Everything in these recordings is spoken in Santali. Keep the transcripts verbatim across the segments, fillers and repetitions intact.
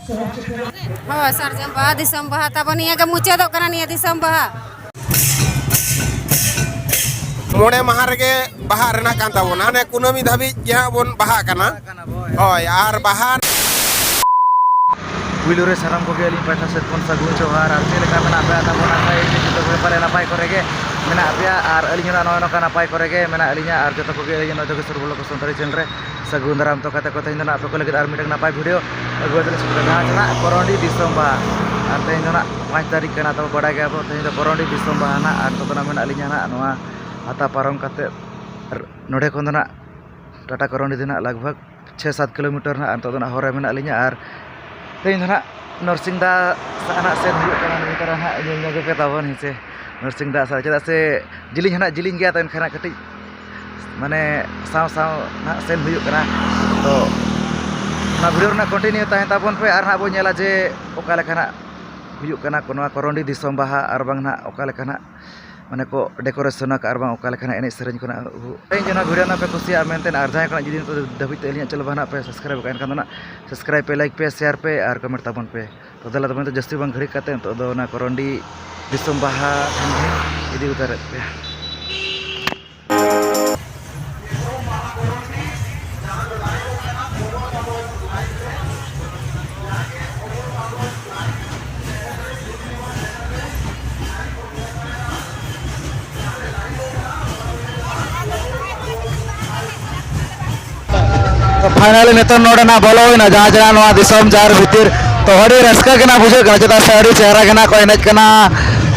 ᱦᱳᱭ, ᱥᱟᱨᱡᱚᱢ ᱵᱟᱦᱟ, ᱫᱤᱥᱚᱢ ᱵᱟᱦᱟ ᱛᱟᱵᱚᱱ, ᱱᱤᱭᱟᱹ ᱜᱮ ᱢᱩᱪᱟᱹᱫᱚᱜ ᱠᱟᱱᱟ, ᱱᱤᱭᱟᱹ ᱫᱤᱥᱚᱢ ᱵᱟᱦᱟ᱾ ᱢᱚᱬᱮ ᱢᱟᱦᱟ ᱨᱮᱜᱮ ᱵᱟᱦᱟ ᱨᱮᱱᱟᱜ ᱠᱟᱱ ᱛᱟᱵᱚᱱᱟ, ᱦᱟᱱᱮ ᱠᱩᱱᱟᱹᱢᱤ ᱫᱷᱟᱹᱵᱤᱡ ᱜᱮ ᱦᱟᱸᱜ ᱵᱚᱱ ᱵᱟᱦᱟᱜ ᱠᱟᱱᱟ᱾ ᱦᱳᱭ, ᱟᱨ ᱵᱟᱦᱟ ᱯᱩᱭᱞᱩ ᱨᱮ ᱥᱟᱱᱟᱢ ᱠᱚᱜᱮ ᱟᱹᱞᱤᱧ ᱯᱟᱦᱴᱟ ᱥᱮᱫ ᱠᱷᱚᱱ ᱥᱟᱹᱜᱩᱱ ᱡᱚᱦᱟᱨ᱾ ᱟᱨ ᱪᱮᱫ ᱞᱮᱠᱟ ᱢᱮᱱᱟᱜ ᱯᱮᱭᱟ ᱛᱟᱵᱚᱱᱟ? ᱟᱥᱟᱭᱟᱹᱧ ᱡᱮ ᱡᱚᱛᱚ ᱠᱚᱜᱮ ᱯᱟᱞᱮ ᱱᱟᱯᱟᱭ ᱠᱚᱨᱮ ᱜᱮ ᱢᱮᱱᱟᱜ ᱯᱮᱭᱟ, ᱟᱨ ᱟᱹᱞᱤᱧ ᱦᱚᱸ ᱱᱚᱜᱼᱚᱭ ᱱᱚᱝᱠᱟ ᱱᱟᱯᱟᱭ ᱠᱚᱨᱮ ᱜᱮ ᱢᱮᱱᱟᱜ ᱞᱤᱧᱟ᱾ ᱟᱨ ᱡᱚᱛᱚ ᱠᱚᱜᱮ ᱟᱹᱞᱤᱧ ᱱᱚᱣᱟ ᱡᱳᱜᱮᱥᱣᱚᱨ ᱵᱞᱚᱜ ᱥᱟᱱᱛᱟᱲᱤ ᱪᱮᱱᱮᱞ ᱨᱮ ᱥᱟᱹᱜᱩᱱ ᱫᱟᱨᱟᱢ ᱛᱚ ᱠᱟᱛᱮ ᱠᱚ ᱛᱮᱦᱮᱧ ᱫᱚ ᱱᱟᱜ ᱟᱯᱮ ᱠᱚ ᱞᱟᱹᱜᱤᱫ ᱟᱨ ᱢᱤᱫᱴᱟᱝ ᱱᱟᱯᱟᱭ ᱵᱷᱤᱰᱤᱭᱳ ᱟᱹᱜᱩ ᱠᱟᱛᱮ ᱞᱮ ᱥᱮᱴᱮᱨ ᱮᱱᱟ ᱠᱚᱨᱚᱱᱰᱤ ᱫᱤᱥᱚᱢ ᱵᱟᱦᱟ᱾ ᱟᱨ ᱛᱮᱦᱮᱧ ᱫᱚ ᱱᱟᱜ ᱯᱟᱸᱪ ᱛᱟᱹᱨᱤᱠᱷ ᱠᱟᱱᱟ, ᱛᱚᱵᱮ ᱵᱟᱲᱟᱭ ᱜᱮᱭᱟ ᱵᱚ ᱛᱮᱦᱮᱧ ᱫᱚ ᱠᱚᱨᱚᱱᱰᱤ ᱫᱤᱥᱚᱢ ᱵᱟᱦᱟ ᱱᱟᱜ᱾ ᱟᱨ ᱱᱤᱛᱚᱜ ᱫᱚ ᱱᱟᱜ ᱢᱮᱱᱟᱜ ᱞᱤᱧᱟ ᱱᱟᱜ ᱱᱚᱣᱟ ᱦᱟᱛᱟ ᱯᱟᱨᱚᱢ ᱠᱟᱛᱮ, ᱟᱨ ᱱᱚᱰᱮ ᱠᱷᱚᱱ ᱫᱚ ᱱᱟᱜ ᱴᱟᱴᱟ ᱠᱚᱨᱚᱱᱰᱤ ᱫᱚ ᱱᱟᱜ ᱞᱟᱜᱽ ᱵᱷᱟᱜᱽ ᱪᱷᱚᱭ ᱥᱟᱛ ᱠᱤᱞᱳᱢᱤᱴᱟᱨ ᱱᱟᱜ᱾ ᱟᱨ ᱱᱤᱛᱚᱜ ᱫᱚ ᱱᱟᱜ ᱦᱚᱨ ᱨᱮ ᱢᱮᱱᱟᱜ ᱞᱤᱧᱟ᱾ ᱟᱨ ᱛᱮᱦᱮᱧ ᱫᱚ ᱱᱟᱜ ᱱᱚᱨᱥᱤᱝ ᱫᱟ ᱥᱟᱶ ᱱᱟᱜ ᱥᱮᱱ ᱦᱩᱭᱩᱜ ᱠᱟᱱᱟ, ᱱᱤᱭᱟᱹ ᱠᱟᱨᱮ ᱱᱟᱜ ᱧᱮᱞ ᱧᱚᱜ ᱯᱮ ᱛᱟᱵᱚᱱ, ᱦᱮᱸ ᱥᱮ᱾ ᱱᱚᱨᱥᱤᱝ ᱫᱟ ᱥᱟᱶ, ᱪᱮᱫᱟᱜ ᱥᱮ ᱡᱤᱞᱤᱧ ᱦᱚᱸ ᱱᱟᱜ ᱡᱤᱞᱤᱧ ᱜᱮᱭᱟ, ᱛᱚ ᱮᱱᱠᱷᱟᱱ ᱱᱟᱜ ᱠᱟᱹᱴᱤᱡ ᱢᱟᱱᱮ ᱥᱟᱶ ᱥᱟᱶ ᱱᱟᱜ ᱥᱮᱱ ᱦᱩᱭᱩᱜ ᱠᱟᱱᱟ᱾ ᱛᱚ ᱚᱱᱟ ᱵᱷᱤᱰᱤᱭᱳ ᱨᱮᱱᱟᱜ ᱠᱚᱱᱴᱤᱱᱤᱭᱩ ᱛᱟᱦᱮᱱ ᱛᱟᱵᱚᱱ ᱯᱮ, ᱟᱨ ᱱᱟᱜ ᱵᱚᱱ ᱧᱮᱞᱟ ᱡᱮ ᱚᱠᱟ ᱞᱮᱠᱟ ᱱᱟᱜ ᱦᱩᱭᱩᱜ ᱠᱟᱱᱟ ᱠᱚ ᱱᱚᱣᱟ ᱠᱚᱨᱚᱱᱰᱤ ᱫᱤᱥᱚᱢ ᱵᱟᱦᱟ, ᱟᱨ ᱵᱟᱝ ᱱᱟᱜ ᱚᱠᱟ ᱞᱮᱠᱟ ᱱᱟᱜ ᱢᱟᱱᱮ ᱠᱚ ᱰᱮᱠᱳᱨᱮᱥᱚᱱ ᱟᱠᱟᱫ, ᱟᱨ ᱵᱟᱝ ᱚᱠᱟ ᱞᱮᱠᱟ ᱱᱟᱜ ᱮᱱᱮᱡ ᱥᱮᱨᱮᱧ ᱠᱚ ᱱᱟᱜ ᱦᱩᱭᱩᱜ᱾ ᱛᱮᱦᱮᱧ ᱡᱟᱦᱟᱸ ᱵᱷᱤᱰᱤᱭᱳ ᱱᱟᱜ ᱯᱮ ᱠᱩᱥᱤᱭᱟᱜᱼᱟ ᱢᱮᱱᱛᱮ, ᱟᱨ ᱡᱟᱦᱟᱸᱭ ᱠᱚ ᱱᱟᱜ ᱡᱩᱫᱤ ᱱᱤᱛᱚᱜ ᱫᱷᱟᱹᱵᱤᱡ ᱛᱮ ᱟᱹᱞᱤᱧᱟᱜ ᱪᱮᱱᱮᱞ ᱵᱟᱝ ᱱᱟᱜ ᱯᱮ ᱥᱟᱵᱥᱠᱨᱟᱭᱤᱵ ᱟᱠᱟᱫ, ᱮᱱᱠᱷᱟᱱ ᱫᱚ ᱱᱟᱜ ᱥᱟᱵᱥᱠᱨᱟᱭᱤᱵ ᱯᱮ, ᱞᱟᱭᱤᱠ ᱯᱮ, ᱥᱮᱭᱟᱨ ᱯᱮ ᱟᱨ ᱠᱚᱢᱮᱱᱴ ᱛᱟᱵᱚᱱ ᱯᱮ᱾ ᱛᱚ ᱫᱮᱞᱟ ᱛᱚᱵᱮ ᱱᱤᱛᱚᱜ ᱡᱟᱹᱥᱛᱤ ᱵᱟᱝ ᱜᱷᱟᱹᱲᱤᱡ ᱠᱟᱛᱮ ᱱᱤᱛᱚᱜ ᱫᱚ ᱚᱱᱟ ᱠᱚᱨᱚᱱᱰᱤ ᱫᱤᱥᱚᱢ ᱵᱟᱦᱟ ᱴᱷᱮᱱ ᱤᱫᱤ ᱩᱛᱟᱹᱨᱮᱫ ᱯᱮᱭᱟ᱾ ᱯᱷᱟᱭᱱᱟᱞᱤ ᱱᱤᱛᱚᱜ ᱱᱚᱰᱮ ᱱᱟᱜ ᱵᱚᱞᱚ ᱦᱩᱭᱱᱟ, ᱡᱟᱦᱟᱸ ᱡᱮ ᱱᱚᱣᱟ ᱫᱤᱥᱚᱢ ᱡᱟᱦᱮᱨ ᱵᱷᱤᱛᱤᱨ᱾ ᱛᱚ ᱟᱹᱰᱤ ᱨᱟᱹᱥᱠᱟᱹ ᱜᱮ ᱱᱟᱜ ᱵᱩᱡᱷᱟᱹᱜ ᱠᱟᱱᱟ, ᱪᱮᱫᱟᱜ ᱥᱮ ᱟᱹᱰᱤ ᱪᱮᱦᱨᱟ ᱜᱮ ᱱᱟᱜ ᱠᱚ ᱮᱱᱮᱡ ᱠᱟᱱᱟ᱾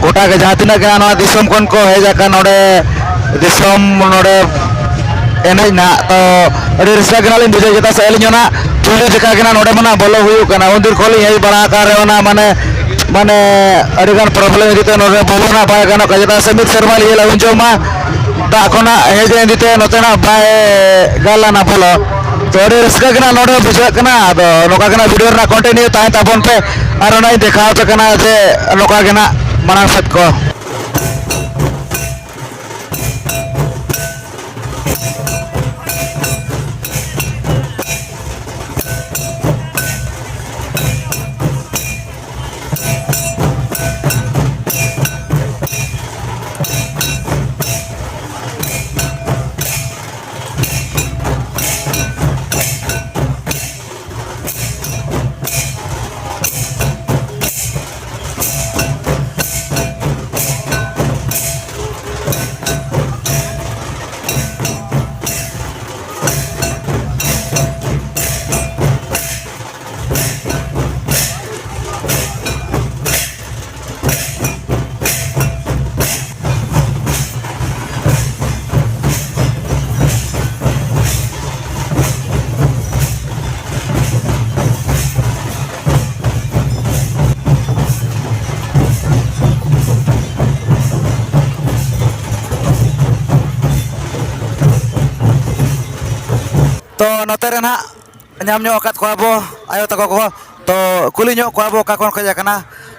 ᱜᱚᱴᱟ ᱜᱮ ᱡᱟᱦᱟᱸ ᱛᱤᱱᱟᱹᱜ ᱜᱮ ᱱᱟᱜ ᱱᱚᱣᱟ ᱫᱤᱥᱚᱢ ᱠᱷᱚᱱ ᱠᱚ ᱦᱮᱡ ᱟᱠᱟᱱ ᱱᱚᱰᱮ ᱫᱤᱥᱚᱢ ᱱᱚᱰᱮ ᱮᱱᱮᱡ ᱱᱟᱜ, ᱛᱚ ᱟᱹᱰᱤ ᱨᱟᱹᱥᱠᱟᱹ ᱜᱮ ᱱᱟᱜ ᱞᱤᱧ ᱵᱩᱡᱷᱟᱹᱣ, ᱪᱮᱫᱟᱜ ᱥᱮ ᱟᱹᱞᱤᱧ ᱦᱚᱸ ᱱᱟᱜ ᱯᱩᱭᱞᱩ ᱡᱚᱠᱷᱟ ᱜᱮ ᱱᱟᱜ ᱱᱚᱰᱮ ᱢᱟ ᱱᱟᱜ ᱵᱚᱞᱚ ᱦᱩᱭᱩᱜ ᱠᱟᱱᱟ᱾ ᱩᱱᱫᱤᱱ ᱠᱷᱚᱱ ᱞᱤᱧ ᱦᱮᱡ ᱵᱟᱲᱟ ᱟᱠᱟᱱ ᱨᱮᱦᱚᱸ ᱱᱟᱜ ᱢᱟᱱᱮ ᱢᱟᱱᱮ ᱟᱹᱰᱤᱜᱟᱱ ᱯᱨᱚᱵᱞᱮᱢ ᱤᱫᱤ ᱛᱮ ᱱᱚᱰᱮ ᱵᱚᱞᱚ ᱱᱟᱜ ᱵᱟᱭ ᱜᱟᱱᱚᱜ ᱠᱟᱱᱟ, ᱪᱮᱫᱟᱜ ᱥᱮ ᱢᱤᱫ ᱥᱮᱨᱢᱟ ᱞᱤᱧ ᱧᱮᱞᱟ ᱩᱱ ᱡᱚᱦᱚᱜ ᱢᱟ ᱫᱟᱜ ᱠᱷᱚᱱᱟᱜ ᱦᱮᱡ ᱤᱫᱤ ᱛᱮ ᱱᱚᱛᱮ ᱱᱟᱜ ᱵᱟᱭ ᱜᱟᱱ ᱞᱮᱱᱟ ᱵᱚᱞᱚ᱾ ᱛᱚ ᱟᱹᱰᱤ ᱨᱟᱹᱥᱠᱟᱹ ᱜᱮ ᱱᱟᱜ ᱱᱚᱰᱮ ᱵᱩᱡᱷᱟᱹᱜ ᱠᱟᱱᱟ᱾ ᱟᱫᱚ ᱱᱚᱝᱠᱟ ᱜᱮ ᱱᱟᱜ ᱵᱷᱤᱰᱤᱭᱳ ᱨᱮᱱᱟᱜ ᱠᱚᱱᱴᱤᱱᱤᱭᱩ ᱛᱟᱦᱮᱱ ᱛᱟᱵᱚᱱ ᱯᱮ, ᱟᱨ ᱚᱱᱟᱧ ᱫᱮᱠᱷᱟᱣ ᱟᱯᱮ ᱠᱟᱱᱟ ᱡᱮ ᱱᱚᱝᱠᱟ ᱜᱮ ᱱᱟᱜ ᱢᱟᱲᱟᱝ ᱥᱮᱫ ᱠᱚ᱾ ᱛᱚ, ᱱᱚᱛᱮ ᱨᱮ ᱱᱟᱦᱟᱜ ᱧᱟᱢ ᱧᱚᱜ ᱟᱠᱟᱫ ᱠᱚᱣᱟ ᱵᱚ ᱟᱭᱳ ᱛᱟᱠᱚ ᱠᱚ᱾ ᱛᱚ, ᱠᱩᱞᱤ ᱧᱚᱜ ᱠᱚᱣᱟ ᱵᱚ ᱚᱠᱟ ᱠᱷᱚᱱ ᱠᱚ ᱦᱮᱡ ᱟᱠᱟᱱᱟ᱾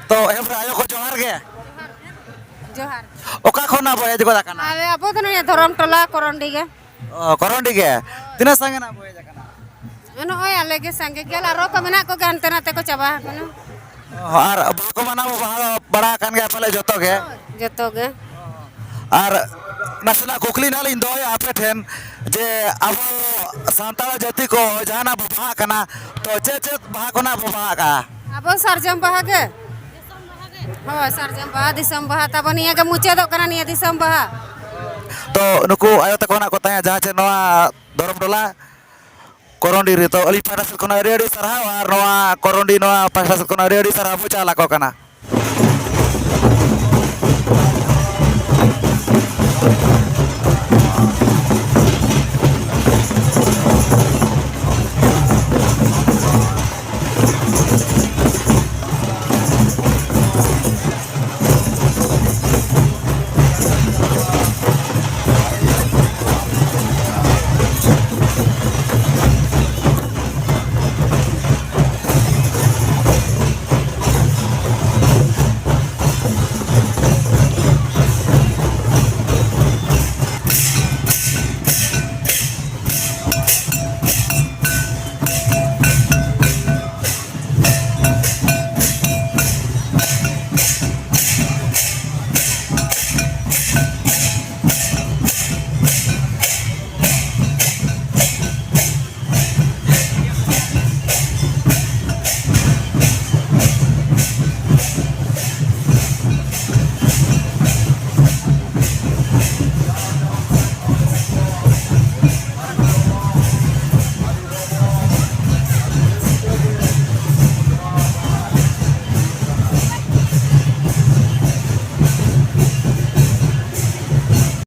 ᱛᱚ, ᱮᱦᱚᱵ ᱨᱮ ᱟᱭᱳ ᱠᱚ ᱡᱚᱦᱟᱨ ᱜᱮ᱾ ᱡᱚᱦᱟᱨ᱾ ᱚᱠᱟ ᱠᱷᱚᱱ ᱟᱵᱚ ᱦᱮᱡ ᱜᱚᱫ ᱟᱠᱟᱱᱟ? ᱟᱞᱮ, ᱟᱵᱚ ᱫᱚ ᱱᱚᱰᱮ ᱫᱷᱚᱨᱚᱢ ᱴᱚᱞᱟ ᱠᱚᱨᱚᱱᱰᱤ ᱜᱮ᱾ ᱚ, ᱠᱚᱨᱚᱱᱰᱤ ᱜᱮ᱾ ᱛᱤᱱᱟᱹᱜ ᱥᱟᱺᱜᱤᱧ ᱟᱵᱚ ᱦᱮᱡ ᱟᱠᱟᱱᱟ? ᱱᱚᱜᱼᱚᱭ ᱟᱞᱮ ᱜᱮ ᱥᱟᱸᱜᱮ ᱜᱮᱭᱟᱞᱮ, ᱟᱨᱚ ᱠᱚ ᱢᱮᱱᱟᱜ ᱠᱚᱜᱮᱭᱟ, ᱦᱟᱱᱛᱮ ᱱᱟᱛᱮ ᱠᱚ ᱪᱟᱵᱟ ᱟᱠᱟᱱᱟ᱾ ᱚ, ᱟᱨ ᱵᱟᱦᱟ ᱠᱚ ᱢᱟᱱᱟᱣ ᱵᱟᱦᱟ ᱵᱟᱲᱟ ᱟᱠᱟᱱ ᱜᱮᱭᱟ ᱯᱟᱞᱮ ᱡᱚᱛᱚ ᱜᱮ? ᱡᱚᱛᱚ ᱜᱮ᱾ ᱟᱨ ᱱᱟᱥᱮᱱᱟᱜ ᱠᱩᱠᱞᱤ ᱱᱟᱦᱟᱜ ᱞᱤᱧ ᱫᱚᱦᱚᱭᱟ ᱟᱯᱮ ᱴᱷᱮᱱ, ᱡᱮ ᱟᱵᱚ ᱥᱟᱱᱛᱟᱲ ᱡᱟᱹᱛᱤ ᱠᱚ ᱡᱟᱦᱟᱱᱟᱜ ᱵᱚ ᱵᱟᱦᱟᱜ ᱠᱟᱱᱟ, ᱛᱚ ᱪᱮᱫ ᱪᱮᱫ ᱵᱟᱦᱟ ᱠᱷᱚᱱᱟᱜ ᱵᱚ ᱵᱟᱦᱟᱜᱼᱟ? ᱟᱵᱚ ᱥᱟᱨᱡᱚᱢ ᱵᱟᱦᱟ ᱜᱮ᱾ ᱦᱳᱭ, ᱥᱟᱨᱡᱚᱢ ᱵᱟᱦᱟ, ᱫᱤᱥᱚᱢ ᱵᱟᱦᱟ ᱛᱟᱵᱚ ᱱᱤᱭᱟᱹ ᱜᱮ ᱢᱩᱪᱟᱹᱫᱚᱜ ᱠᱟᱱᱟ, ᱱᱤᱭᱟᱹ ᱫᱤᱥᱚᱢ ᱵᱟᱦᱟ᱾ ᱛᱚ ᱱᱩᱠᱩ ᱟᱭᱳ ᱛᱟᱠᱚ ᱱᱟᱜ ᱠᱚ ᱛᱟᱦᱮᱸ, ᱡᱟᱦᱟᱸ ᱪᱮ ᱱᱚᱣᱟ ᱫᱷᱚᱨᱚᱢ ᱴᱚᱞᱟ ᱠᱚᱨᱚᱱᱰᱤ ᱨᱮ, ᱛᱚ ᱟᱹᱞᱤᱧ ᱯᱟᱦᱴᱟ ᱥᱮᱫ ᱠᱷᱚᱱ ᱟᱹᱰᱤ ᱟᱹᱰᱤ ᱥᱟᱨᱦᱟᱣ, ᱟᱨ ᱱᱚᱣᱟ ᱠᱚᱨᱚᱱᱰᱤ ᱱᱚᱣᱟ ᱯᱟᱦᱴᱟ ᱥᱮᱫ ᱠᱷᱚᱱ ᱟᱹᱰᱤ ᱟᱹᱰᱤ ᱥᱟᱨᱦᱟᱣ ᱵᱚ ᱪᱟᱞ ᱟᱠᱚ ᱠᱟᱱᱟ᱾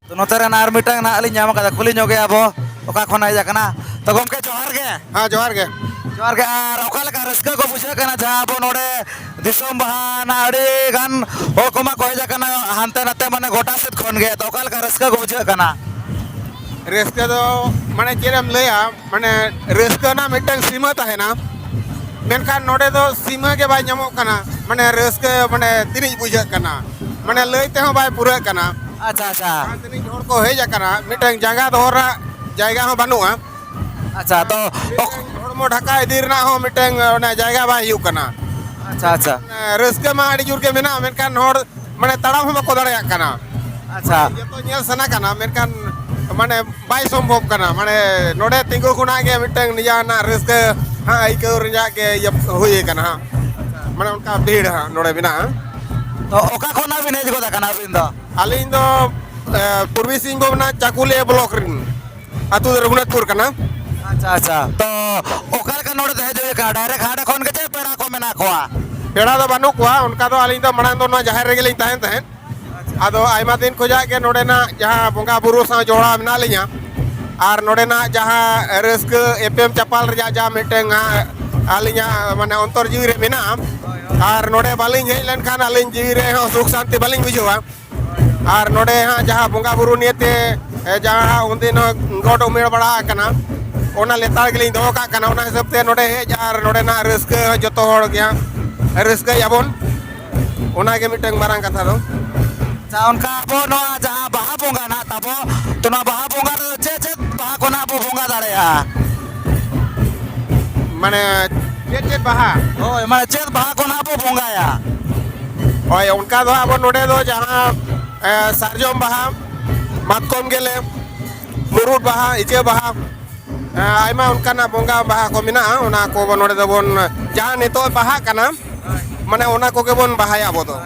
ᱛᱚ, ᱱᱚᱛᱮ ᱨᱮᱱ ᱟᱨ ᱢᱤᱫᱴᱟᱝ ᱱᱟᱦᱟᱜ ᱞᱤᱧ ᱧᱟᱢ ᱟᱠᱟᱫᱟ, ᱠᱩᱞᱤ ᱧᱚᱜ ᱜᱮᱭᱟ ᱵᱚ, ᱚᱠᱟ ᱠᱷᱚᱱ ᱦᱮᱡ ᱟᱠᱟᱱᱟ? ᱛᱚ, ᱜᱚᱢᱠᱮ, ᱡᱚᱦᱟᱨ ᱜᱮ᱾ ᱦᱮᱸ, ᱡᱚᱦᱟᱨ ᱜᱮ᱾ ᱡᱚᱦᱟᱨ ᱜᱮ᱾ ᱟᱨ ᱚᱠᱟ ᱞᱮᱠᱟ ᱨᱟᱹᱥᱠᱟᱹ ᱠᱚ ᱵᱩᱡᱷᱟᱹᱜ ᱠᱟᱱᱟ, ᱡᱟᱦᱟᱸ ᱟᱵᱚ ᱱᱚᱰᱮ ᱫᱤᱥᱚᱢ ᱵᱟᱦᱟ ᱱᱟᱜ ᱟᱹᱰᱤ ᱜᱟᱱ ᱦᱚᱲ ᱠᱚᱢᱟ ᱠᱚ ᱦᱮᱡ ᱟᱠᱟᱱᱟ ᱦᱟᱱᱛᱮ ᱱᱟᱛᱮ, ᱢᱟᱱᱮ, ᱜᱚᱴᱟ ᱥᱮᱫ ᱠᱷᱚᱱ ᱜᱮ? ᱛᱚ, ᱚᱠᱟ ᱞᱮᱠᱟ ᱨᱟᱹᱥᱠᱟᱹ ᱠᱚ ᱵᱩᱡᱷᱟᱹᱜ ᱠᱟᱱᱟ? ᱨᱟᱹᱥᱠᱟᱹ ᱫᱚ ᱢᱟᱱᱮ ᱪᱮᱫ ᱮᱢ ᱞᱟᱹᱭᱟ, ᱢᱟᱱᱮ ᱨᱟᱹᱥᱠᱟᱹ ᱨᱮᱱᱟᱜ ᱢᱤᱫᱴᱟᱝ ᱥᱤᱢᱟᱹ ᱛᱟᱦᱮᱱᱟ, ᱢᱮᱱᱠᱷᱟᱱ ᱱᱚᱰᱮ ᱫᱚ ᱥᱤᱢᱟᱹ ᱜᱮ ᱵᱟᱭ ᱧᱟᱢᱚᱜ ᱠᱟᱱᱟ᱾ ᱢᱟᱱᱮ ᱨᱟᱹᱥᱠᱟᱹ ᱢᱟᱱᱮ ᱛᱤᱱᱤᱡ ᱵᱩᱡᱷᱟᱹᱜ ᱠᱟᱱᱟ, ᱢᱟᱱᱮ ᱞᱟᱹᱭ ᱛᱮᱦᱚᱸ ᱵᱟᱭ ᱯᱩᱨᱟᱹᱜ ᱠᱟᱱᱟ᱾ ᱟᱪᱪᱷᱟ ᱟᱪᱪᱷᱟ᱾ ᱡᱟᱦᱟᱸ ᱛᱤᱱᱟᱹᱜ ᱦᱚᱲ ᱠᱚ ᱦᱮᱡ ᱟᱠᱟᱱᱟ, ᱢᱤᱫᱴᱟᱝ ᱡᱟᱸᱜᱟ ᱫᱚᱦᱚ ᱨᱮᱱᱟᱜ ᱡᱟᱭᱜᱟ ᱦᱚᱸ ᱵᱟᱹᱱᱩᱜᱼᱟ᱾ ᱟᱪᱪᱷᱟ, ᱛᱚ ᱚᱠ- ᱦᱚᱲᱢᱚ ᱰᱷᱟᱠᱟ ᱤᱫᱤ ᱨᱮᱱᱟᱜ ᱦᱚᱸ ᱢᱤᱫᱴᱟᱝ ᱚᱱᱟ ᱡᱟᱭᱜᱟ ᱵᱟᱭ ᱦᱩᱭᱩᱜ ᱠᱟᱱᱟ᱾ ᱟᱪᱪᱷᱟ ᱟᱪᱪᱷᱟ᱾ ᱨᱟᱹᱥᱠᱟᱹ ᱢᱟ ᱟᱹᱰᱤ ᱡᱳᱨ ᱜᱮ ᱢᱮᱱᱟᱜᱼᱟ, ᱢᱮᱱᱠᱷᱟᱱ ᱦᱚᱲ ᱢᱟᱱᱮ ᱛᱟᱲᱟᱢ ᱦᱚᱸ ᱵᱟᱠᱚ ᱫᱟᱲᱮᱭᱟᱜ ᱠᱟᱱᱟ᱾ ᱟᱪᱪᱷᱟ᱾ ᱡᱚᱛᱚ ᱧᱮᱞ ᱥᱟᱱᱟ ᱠᱟᱱᱟ, ᱢᱮᱱᱠᱷᱟᱱ ᱢᱟᱱᱮ ᱵᱟᱭ ᱥᱚᱢᱵᱷᱚᱵ ᱠᱟᱱᱟ᱾ ᱢᱟᱱᱮ ᱱᱚᱰᱮ ᱛᱤᱸᱜᱩ ᱠᱷᱚᱱᱟᱜ ᱜᱮ ᱢᱤᱫᱴᱟᱝ ᱱᱤᱡᱮᱨᱟᱜ ᱨᱟᱹᱥᱠᱟᱹ ᱦᱟᱸᱜ ᱟᱹᱭᱠᱟᱹᱣ ᱨᱮᱭᱟᱜ ᱜᱮ ᱤᱭᱟᱹ ᱦᱩᱭ ᱠᱟᱱᱟ ᱦᱟᱸᱜ᱾ ᱢᱟᱱᱮ ᱚᱱᱠᱟ ᱵᱷᱤᱲ ᱦᱟᱸᱜ ᱱᱚᱰᱮ ᱢᱮᱱᱟᱜᱼᱟ᱾ ᱛᱚ ᱚᱠᱟ ᱠᱷᱚᱱᱟᱜ ᱵᱤᱱ ᱦᱮᱡ ᱜᱚᱫ ᱟᱠᱟᱱᱟ ᱟᱹᱵᱤᱱ ᱫᱚ? ᱟᱹᱞᱤᱧ ᱫᱚ ᱮ, ᱯᱩᱨᱵᱤ ᱥᱤᱝᱵᱷᱩᱢ ᱨᱮᱱᱟᱜ ᱪᱟᱠᱩᱞᱤᱭᱟᱹ ᱵᱞᱚᱠ ᱨᱮᱱ, ᱟᱹᱛᱩ ᱫᱚ ᱨᱚᱜᱷᱩᱱᱟᱛᱷᱯᱩᱨ ᱠᱟᱱᱟ᱾ ᱟᱪᱪᱷᱟ ᱟᱪᱪᱷᱟ᱾ ᱛᱚ ᱚᱠᱟ ᱞᱮᱠᱟ ᱱᱚᱰᱮ ᱫᱚ ᱦᱮᱡ ᱦᱩᱭ ᱟᱠᱟᱱᱟ? ᱰᱟᱭᱨᱮᱠᱴ ᱦᱟᱸᱰᱮ ᱠᱷᱚᱱ ᱜᱮ ᱪᱮ ᱯᱮᱲᱟ ᱠᱚ ᱢᱮᱱᱟᱜ ᱠᱚᱣᱟ? ᱯᱮᱲᱟ ᱫᱚ ᱵᱟᱹᱱᱩᱜ ᱠᱚᱣᱟ ᱚᱱᱠᱟ ᱫᱚ, ᱟᱹᱞᱤᱧ ᱫᱚ ᱢᱟᱲᱟᱝ ᱫᱚ ᱱᱚᱣᱟ ᱡᱟᱦᱮᱨ ᱨᱮᱜᱮ ᱞᱤᱧ ᱛᱟᱦᱮᱱ ᱛᱟᱦᱮᱸᱫ᱾ ᱟᱫᱚ ᱟᱭᱢᱟ ᱫᱤᱱ ᱠᱷᱚᱱᱟᱜ ᱜᱮ ᱱᱚᱰᱮᱱᱟᱜ ᱡᱟᱦᱟᱸ ᱵᱚᱸᱜᱟ ᱵᱩᱨᱩ ᱥᱟᱶ ᱡᱚᱲᱟᱣ ᱢᱮᱱᱟᱜ ᱞᱤᱧᱟ, ᱟᱨ ᱱᱚᱰᱮᱱᱟᱜ ᱡᱟᱦᱟᱸ ᱨᱟᱹᱥᱠᱟᱹ ᱮᱯᱮᱢ ᱪᱟᱯᱟᱞ ᱨᱮᱭᱟᱜ ᱡᱟᱦᱟᱸ ᱢᱤᱫᱴᱟᱝ ᱦᱟᱸᱜ ᱟᱹᱞᱤᱧᱟᱜ ᱢᱟᱱᱮ ᱚᱱᱛᱚᱨ ᱡᱤᱣᱤ ᱨᱮ ᱢᱮᱱᱟᱜᱼᱟ, ᱟᱨ ᱱᱚᱰᱮ ᱵᱟᱹᱞᱤᱧ ᱦᱮᱡ ᱞᱮᱱᱠᱷᱟᱱ ᱟᱹᱞᱤᱧ ᱡᱤᱣᱤ ᱨᱮ ᱦᱚᱸ ᱥᱩᱠ ᱥᱟᱱᱛᱤ ᱵᱟᱹᱞᱤᱧ ᱵᱩᱡᱷᱟᱹᱣᱟ᱾ ᱟᱨ ᱱᱚᱰᱮ ᱦᱟᱸᱜ ᱡᱟᱦᱟᱸ ᱵᱚᱸᱜᱟ ᱵᱩᱨᱩ ᱱᱤᱭᱮᱛᱮ ᱮ, ᱡᱟᱦᱟᱸ ᱩᱱᱫᱤᱱ ᱦᱚᱸ ᱜᱚᱴ ᱩᱢᱮᱲ ᱵᱟᱲᱟ ᱟᱠᱟᱱᱟ, ᱚᱱᱟ ᱞᱮᱛᱟᱲ ᱜᱮᱞᱤᱧ ᱫᱚᱦᱚ ᱠᱟᱜ ᱠᱟᱱᱟ᱾ ᱚᱱᱟ ᱦᱤᱥᱟᱹᱵ ᱛᱮ ᱱᱚᱰᱮ ᱦᱮᱡ ᱟᱨ ᱱᱚᱰᱮᱱᱟᱜ ᱨᱟᱹᱥᱠᱟᱹ ᱦᱚᱸ ᱡᱚᱛᱚ ᱦᱚᱲ ᱜᱮ ᱦᱟᱸᱜ ᱨᱟᱹᱥᱠᱟᱹᱭᱟᱵᱚᱱ, ᱚᱱᱟᱜᱮ ᱢᱤᱫᱴᱟᱝ ᱢᱟᱨᱟᱝ ᱠᱟᱛᱷᱟ ᱫᱚ᱾ ᱟᱪᱪᱷᱟ, ᱚᱱᱠᱟ ᱟᱵᱚ ᱱᱚᱣᱟ ᱡᱟᱦᱟᱸ ᱵᱟᱦᱟ ᱵᱚᱸᱜᱟ ᱱᱟᱜ ᱛᱟᱵᱚ, ᱛᱚ ᱱᱚᱣᱟ ᱵᱟᱦᱟ ᱵᱚᱸᱜᱟ ᱨᱮᱫᱚ ᱪᱮᱫ ᱪᱮᱫ ᱵᱟᱦᱟ ᱠᱚ ᱱᱟᱜ ᱵᱚ ᱵᱚᱸᱜᱟ ᱫᱟᱲᱮᱭᱟᱜᱼᱟ? ᱢᱟᱱᱮ ᱪᱮᱫ ᱪᱮᱫ ᱵᱟᱦᱟ? ᱦᱳᱭ, ᱢᱟᱱᱮ ᱪᱮᱫ ᱵᱟᱦᱟ ᱠᱚ ᱱᱟᱜ ᱵᱚ ᱵᱚᱸᱜᱟᱭᱟ? ᱦᱳᱭ, ᱚᱱᱠᱟ ᱫᱚ ᱟᱵᱚ ᱱᱚᱰᱮ ᱫᱚ ᱡᱟᱦᱟᱸ ᱮ, ᱥᱟᱨᱡᱚᱢ ᱵᱟᱦᱟ, ᱢᱟᱛᱠᱚᱢ ᱜᱮᱞᱮ, ᱢᱩᱨᱩᱫ ᱵᱟᱦᱟ, ᱤᱪᱟᱹ ᱵᱟᱦᱟ, ᱮ, ᱟᱭᱢᱟ ᱚᱱᱠᱟᱱᱟᱜ ᱵᱚᱸᱜᱟ ᱵᱟᱦᱟ ᱠᱚ ᱢᱮᱱᱟᱜᱼᱟ᱾ ᱚᱱᱟ ᱠᱚ ᱱᱚᱰᱮ ᱫᱚᱵᱚᱱ, ᱡᱟᱦᱟᱸ ᱱᱤᱛᱚᱜ ᱵᱟᱦᱟᱜ ᱠᱟᱱᱟ, ᱢᱟᱱᱮ ᱚᱱᱟ ᱠᱚᱜᱮ ᱵᱚᱱ ᱵᱟᱦᱟᱭᱟ ᱟᱵᱚ ᱫᱚ᱾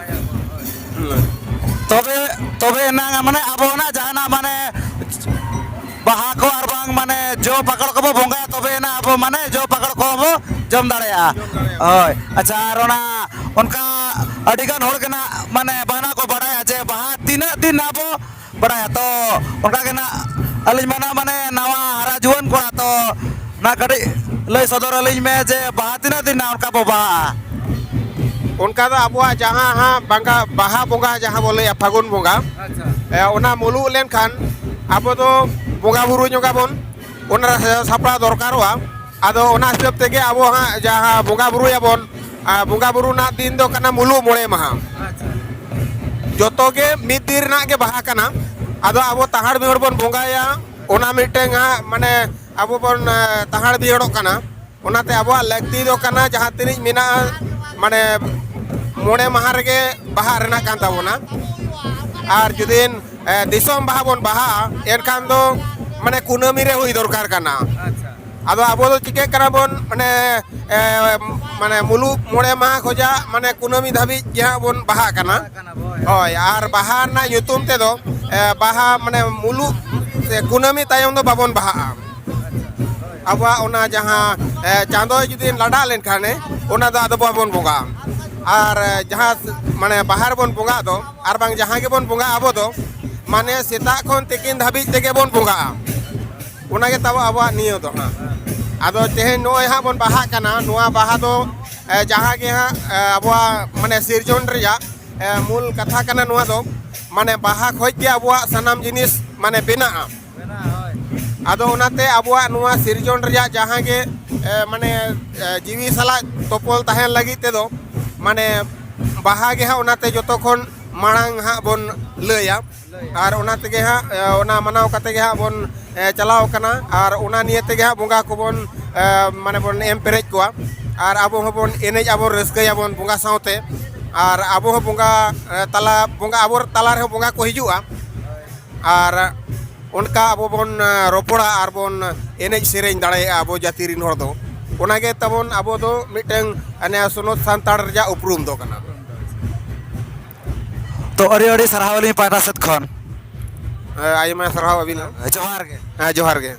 ᱛᱚᱵᱮ ᱛᱚᱵᱮ ᱮᱱᱟᱝ ᱢᱟᱱᱮ ᱟᱵᱚᱱᱟᱜ ᱡᱟᱦᱟᱱᱟᱜ ᱢᱟᱱᱮ ᱵᱟᱦᱟ ᱠᱚ ᱟᱨ ᱵᱟᱝ ᱢᱟᱱᱮ ᱡᱚ ᱯᱟᱠᱚᱲ ᱠᱚᱵᱚ ᱵᱚᱸᱜᱟᱭᱟ, ᱛᱚᱵᱮ ᱮᱱᱟ ᱟᱵᱚ ᱢᱟᱱᱮ ᱡᱚ ᱯᱟᱠᱚᱲ ᱠᱚᱦᱚᱸ ᱵᱚ ᱡᱚᱢ ᱫᱟᱲᱮᱭᱟᱜᱼᱟ᱾ ᱦᱳᱭ, ᱟᱪᱪᱷᱟ, ᱟᱨ ᱚᱱᱟ ᱚᱱᱠᱟ ᱟᱹᱰᱤᱜᱟᱱ ᱦᱚᱲ ᱜᱮ ᱱᱟᱜ ᱢᱟᱱᱮ ᱵᱟᱱᱟ ᱠᱚ ᱵᱟᱲᱟᱭᱟ ᱡᱮ ᱵᱟᱦᱟ ᱛᱤᱱᱟᱹᱜ ᱫᱤᱱ ᱟᱵᱚ ᱵᱟᱲᱟᱭᱟ᱾ ᱛᱚ ᱚᱱᱠᱟ ᱜᱮ ᱱᱟᱜ ᱟᱹᱞᱤᱧ ᱢᱟ ᱱᱟᱜ ᱢᱟᱱᱮ ᱱᱟᱣᱟ ᱦᱟᱨᱟ ᱡᱩᱣᱟᱹᱱ ᱠᱚᱲᱟ, ᱛᱚ ᱱᱟ ᱠᱟᱹᱴᱤᱡ ᱞᱟᱹᱭ ᱥᱚᱫᱚᱨ ᱟᱹᱞᱤᱧ ᱢᱮ ᱡᱮ ᱵᱟᱦᱟ ᱛᱤᱱᱟᱹᱜ ᱫᱤᱱ ᱱᱟᱜ ᱚᱱᱠᱟ ᱵᱚ ᱵᱟᱦᱟᱜᱼᱟ? ᱚᱱᱠᱟ ᱫᱚ ᱟᱵᱚᱣᱟᱜ ᱡᱟᱦᱟᱸ ᱦᱟᱸᱜ ᱵᱟᱝᱟ ᱵᱟᱦᱟ ᱵᱚᱸᱜᱟ ᱡᱟᱦᱟᱸ ᱵᱚ ᱞᱟᱹᱭᱟ ᱯᱷᱟᱹᱜᱩᱱ ᱵᱚᱸᱜᱟ, ᱮ, ᱚᱱᱟ ᱢᱩᱞᱩᱜ ᱞᱮᱱᱠᱷᱟᱱ ᱟᱵᱚ ᱫᱚ ᱵᱚᱸᱜᱟ ᱵᱩᱨᱩ ᱧᱚᱜᱟᱵᱚᱱ᱾ ᱚᱱᱟ ᱨᱮ ᱥᱟᱡᱟᱣ ᱥᱟᱯᱲᱟᱣ ᱫᱚᱨᱠᱟᱨᱚᱜᱼᱟ᱾ ᱟᱫᱚ ᱚᱱᱟ ᱦᱤᱥᱟᱹᱵ ᱛᱮᱜᱮ ᱟᱵᱚ ᱦᱟᱸᱜ ᱡᱟᱦᱟᱸ ᱵᱚᱸᱜᱟ ᱵᱩᱨᱩᱭᱟᱵᱚᱱ, ᱟᱨ ᱵᱚᱸᱜᱟ ᱵᱩᱨᱩ ᱨᱮᱱᱟᱜ ᱫᱤᱱ ᱫᱚ ᱠᱟᱱᱟ ᱢᱩᱞᱩᱜ ᱢᱚᱬᱮ ᱢᱟᱦᱟ᱾ ᱡᱚᱛᱚ ᱜᱮ ᱢᱤᱫ ᱫᱤᱱ ᱨᱮᱱᱟᱜ ᱜᱮ ᱵᱟᱦᱟ ᱠᱟᱱᱟ᱾ ᱟᱫᱚ ᱟᱵᱚ ᱛᱟᱦᱟᱲ ᱵᱤᱦᱚᱲ ᱵᱚᱱ ᱵᱚᱸᱜᱟᱭᱟ, ᱚᱱᱟ ᱢᱤᱫᱴᱟᱝ ᱦᱟᱸᱜ ᱢᱟᱱᱮ ᱟᱵᱚ ᱵᱚᱱ ᱛᱟᱦᱟᱲ ᱵᱤᱦᱚᱲᱚᱜ ᱠᱟᱱᱟ᱾ ᱚᱱᱟᱛᱮ ᱟᱵᱚᱣᱟᱜ ᱞᱟᱹᱠᱛᱤ ᱫᱚ ᱠᱟᱱᱟ ᱡᱟᱦᱟᱸ ᱛᱤᱱᱟᱹᱜ ᱢᱮᱱᱟᱜᱼᱟ, ᱢᱟᱱᱮ ᱢᱚᱬᱮ ᱢᱟᱦᱟ ᱨᱮᱜᱮ ᱵᱟᱦᱟ ᱨᱮᱱᱟᱜ ᱠᱟᱱ ᱛᱟᱵᱚᱱᱟ᱾ ᱟᱨ ᱡᱩᱫᱤ ᱫᱤᱥᱚᱢ ᱵᱟᱦᱟ ᱵᱚᱱ ᱵᱟᱦᱟᱜᱼᱟ, ᱮᱱᱠᱷᱟᱱ ᱫᱚ ᱢᱟᱱᱮ ᱠᱩᱱᱟᱹᱢᱤ ᱨᱮ ᱦᱩᱭ ᱫᱚᱨᱠᱟᱨ ᱠᱟᱱᱟ᱾ ᱟᱫᱚ ᱟᱵᱚ ᱫᱚ ᱪᱤᱠᱟᱹᱜ ᱠᱟᱱᱟ ᱵᱚᱱ, ᱢᱟᱱᱮ ᱮ, ᱢᱟᱱᱮ ᱢᱩᱞᱩᱜ ᱢᱚᱬᱮ ᱢᱟᱦᱟ ᱠᱷᱚᱡᱟᱜ ᱢᱟᱱᱮ ᱠᱩᱱᱟᱹᱢᱤ ᱫᱷᱟᱹᱵᱤᱡ ᱜᱮ ᱦᱟᱸᱜ ᱵᱚᱱ ᱵᱟᱦᱟᱜ ᱠᱟᱱᱟ᱾ ᱦᱳᱭ, ᱟᱨ ᱵᱟᱦᱟ ᱨᱮᱱᱟᱜ ᱧᱩᱛᱩᱢ ᱛᱮᱫᱚ ᱮ, ᱵᱟᱦᱟ ᱢᱟᱱᱮ ᱢᱩᱞᱩᱜ ᱥᱮ ᱠᱩᱱᱟᱹᱢᱤ ᱛᱟᱭᱚᱢ ᱫᱚ ᱵᱟᱵᱚᱱ ᱵᱟᱦᱟᱜᱼᱟ᱾ ᱟᱵᱚᱣᱟᱜ ᱚᱱᱟ ᱡᱟᱦᱟᱸ ᱮ, ᱪᱟᱸᱫᱚᱭ ᱡᱩᱫᱤ ᱞᱟᱰᱟᱜ ᱞᱮᱱᱠᱷᱟᱱᱮ, ᱚᱱᱟ ᱫᱚ ᱟᱫᱚ ᱵᱟᱵᱚᱱ ᱵᱚᱸᱜᱟᱜᱼᱟ᱾ ᱟᱨ ᱮ, ᱡᱟᱦᱟᱸ ᱢᱟᱱᱮ ᱵᱟᱦᱟ ᱨᱮᱵᱚᱱ ᱵᱚᱸᱜᱟᱜ ᱫᱚ, ᱟᱨ ᱵᱟᱝ ᱡᱟᱦᱟᱸ ᱜᱮᱵᱚᱱ ᱵᱚᱸᱜᱟᱜᱼᱟ ᱟᱵᱚ ᱫᱚ, ᱢᱟᱱᱮ ᱥᱮᱛᱟᱜ ᱠᱷᱚᱱ ᱛᱤᱠᱤᱱ ᱫᱷᱟᱹᱵᱤᱡ ᱛᱮᱜᱮ ᱵᱚᱱ ᱵᱚᱸᱜᱟᱜᱼᱟ᱾ ᱚᱱᱟᱜᱮ ᱛᱟᱵᱚ ᱟᱵᱚᱣᱟᱜ ᱱᱤᱭᱚᱢ ᱫᱚ ᱦᱟᱸᱜ᱾ ᱟᱫᱚ ᱛᱮᱦᱮᱧ ᱱᱚᱜᱼᱚᱭ ᱦᱟᱸᱜ ᱵᱚᱱ ᱵᱟᱦᱟᱜ ᱠᱟᱱᱟ, ᱱᱚᱣᱟ ᱵᱟᱦᱟ ᱫᱚ ᱮ, ᱡᱟᱦᱟᱸ ᱜᱮ ᱦᱟᱸᱜ ᱮ, ᱟᱵᱚᱣᱟᱜ ᱢᱟᱱᱮ ᱥᱤᱨᱡᱚᱱ ᱨᱮᱭᱟᱜ ᱮ, ᱢᱩᱞ ᱠᱟᱛᱷᱟ ᱠᱟᱱᱟ ᱱᱚᱣᱟ ᱫᱚ, ᱢᱟᱱᱮ ᱵᱟᱦᱟ ᱠᱷᱚᱡ ᱜᱮ ᱟᱵᱚᱣᱟᱜ ᱥᱟᱱᱟᱢ ᱡᱤᱱᱤᱥ ᱢᱟᱱᱮ ᱵᱮᱱᱟᱜᱼᱟ᱾ ᱟᱫᱚ ᱚᱱᱟᱛᱮ ᱟᱵᱚᱣᱟᱜ ᱱᱚᱣᱟ ᱥᱤᱨᱡᱚᱱ ᱨᱮᱭᱟᱜ ᱡᱟᱦᱟᱸ ᱜᱮ ᱮ, ᱢᱟᱱᱮ ᱮ, ᱡᱤᱣᱤ ᱥᱟᱞᱟᱜ ᱛᱚᱯᱚᱞ ᱛᱟᱦᱮᱱ ᱞᱟᱹᱜᱤᱫ ᱛᱮᱫᱚ ᱢᱟᱱᱮ ᱵᱟᱦᱟ ᱜᱮ ᱦᱟᱸᱜ ᱚᱱᱟᱛᱮ ᱡᱚᱛᱚ ᱠᱷᱚᱱ ᱢᱟᱲᱟᱝ ᱦᱟᱸᱜ ᱵᱚᱱ ᱞᱟᱹᱭᱟ᱾ ᱟᱨ ᱚᱱᱟ ᱛᱮᱜᱮ ᱦᱟᱸᱜ ᱮ, ᱚᱱᱟ ᱢᱟᱱᱟᱣ ᱠᱟᱛᱮ ᱜᱮ ᱦᱟᱸᱜ ᱵᱚᱱ ᱮ, ᱪᱟᱞᱟᱣ ᱠᱟᱱᱟ᱾ ᱟᱨ ᱚᱱᱟ ᱱᱤᱭᱮ ᱛᱮᱜᱮ ᱦᱟᱸᱜ ᱵᱚᱸᱜᱟ ᱠᱚᱵᱚᱱ ᱮ, ᱢᱟᱱᱮ ᱵᱚᱱ ᱮᱢ ᱯᱮᱨᱮᱡ ᱠᱚᱣᱟ᱾ ᱟᱨ ᱟᱵᱚ ᱦᱚᱸᱵᱚᱱ ᱮᱱᱮᱡ ᱟᱵᱚᱱ, ᱨᱟᱹᱥᱠᱟᱹᱭᱟᱵᱚᱱ ᱵᱚᱸᱜᱟ ᱥᱟᱶᱛᱮ᱾ ᱟᱨ ᱟᱵᱚ ᱦᱚᱸ ᱵᱚᱸᱜᱟ ᱮ, ᱛᱟᱞᱟ ᱵᱚᱸᱜᱟ ᱟᱵᱚ ᱛᱟᱞᱟ ᱨᱮᱦᱚᱸ ᱵᱚᱸᱜᱟ ᱠᱚ ᱦᱤᱡᱩᱜᱼᱟ᱾ ᱟᱨ ᱚᱱᱠᱟ ᱟᱵᱚ ᱵᱚᱱ ᱮ, ᱨᱚᱯᱚᱲᱟ ᱟᱨ ᱵᱚᱱ ᱮᱱᱮᱡ ᱥᱮᱨᱮᱧ ᱫᱟᱲᱮᱭᱟᱜᱼᱟ ᱟᱵᱚ ᱡᱟᱹᱛᱤ ᱨᱮᱱ ᱦᱚᱲ ᱫᱚ᱾ ᱚᱱᱟᱜᱮ ᱛᱟᱵᱚᱱ ᱟᱵᱚ ᱫᱚ ᱢᱤᱫᱴᱟᱝ ᱱᱮ ᱥᱚᱱᱚᱛ ᱥᱟᱱᱛᱟᱲ ᱨᱮᱭᱟᱜ ᱩᱯᱨᱩᱢ ᱫᱚ ᱠᱟᱱᱟ᱾ ᱛᱚ ᱟᱹᱰᱤ ᱟᱹᱰᱤ ᱥᱟᱨᱦᱟᱣ ᱟᱹᱞᱤᱧ ᱯᱟᱦᱴᱟ ᱥᱮᱫ ᱠᱷᱚᱱ᱾ ᱮ, ᱟᱭᱢᱟ ᱥᱟᱨᱦᱟᱣ ᱟᱹᱵᱤᱱ ᱦᱚᱸ᱾ ᱡᱚᱦᱟᱨ ᱜᱮ᱾ ᱦᱮᱸ, ᱡᱚᱦᱟᱨ ᱜᱮ᱾